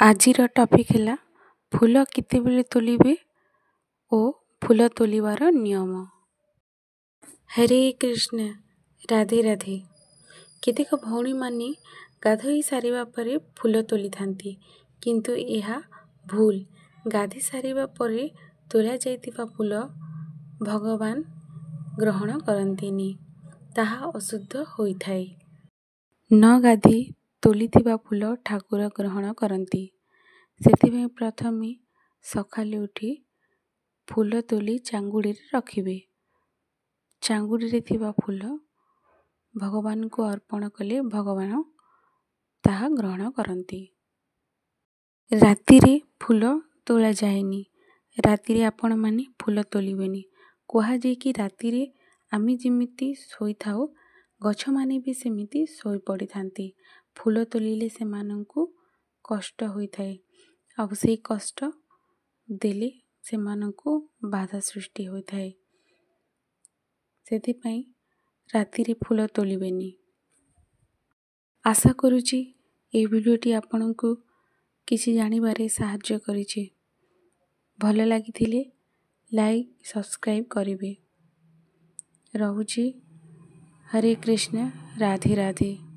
ଆଜିର ଟପିକ୍ ହେଲା ଫୁଲ କେତେବେଳେ ତୋଳିବେ ଓ ଫୁଲ ତୋଳିବାର ନିୟମ। ହରେ କୃଷ୍ଣ, ରାଧେ ରାଧେ। କେତେକ ଭଉଣୀମାନେ ଗାଧୋଇ ସାରିବା ପରେ ଫୁଲ ତୋଳିଥାନ୍ତି, କିନ୍ତୁ ଏହା ଭୁଲ। ଗାଧୋଇ ସାରିବା ପରେ ତୋଳା ଯାଇଥିବା ଫୁଲ ଭଗବାନ ଗ୍ରହଣ କରନ୍ତିନି, ତାହା ଅଶୁଦ୍ଧ ହୋଇଥାଏ। ନ ଗାଧୋଇ ତୋଳିଥିବା ଫୁଲ ଠାକୁର ଗ୍ରହଣ କରନ୍ତି। ସେଥିପାଇଁ ପ୍ରଥମେ ସକାଳୁ ଉଠି ଫୁଲ ତୋଳି ଚାଙ୍ଗୁଡ଼ିରେ ରଖିବେ। ଚାଙ୍ଗୁଡ଼ିରେ ଥିବା ଫୁଲ ଭଗବାନଙ୍କୁ ଅର୍ପଣ କଲେ ଭଗବାନ ତାହା ଗ୍ରହଣ କରନ୍ତି। ରାତିରେ ଫୁଲ ତୋଳାଯାଏନି। ରାତିରେ ଆପଣମାନେ ଫୁଲ ତୋଳିବେନି। କୁହାଯାଏ କି ରାତିରେ ଆମେ ଯେମିତି ଶୋଇଥାଉ, ଗଛମାନେ ବି ସେମିତି ଶୋଇପଡ଼ିଥାନ୍ତି। ଫୁଲ ତୋଳିଲେ ସେମାନଙ୍କୁ କଷ୍ଟ ହୋଇଥାଏ, ଆଉ ସେଇ କଷ୍ଟ ଦେଲେ ସେମାନଙ୍କୁ ବାଧା ସୃଷ୍ଟି ହୋଇଥାଏ। ସେଥିପାଇଁ ରାତିରେ ଫୁଲ ତୋଳିବେନି। ଆଶା କରୁଛି ଏହି ଭିଡ଼ିଓଟି ଆପଣଙ୍କୁ କିଛି ଜାଣିବାରେ ସାହାଯ୍ୟ କରିଛି। ଭଲ ଲାଗିଥିଲେ ଲାଇକ୍, ସବସ୍କ୍ରାଇବ୍ କରିବେ। ରହୁଛି। ହରେ କୃଷ୍ଣ, ରାଧେ ରାଧେ।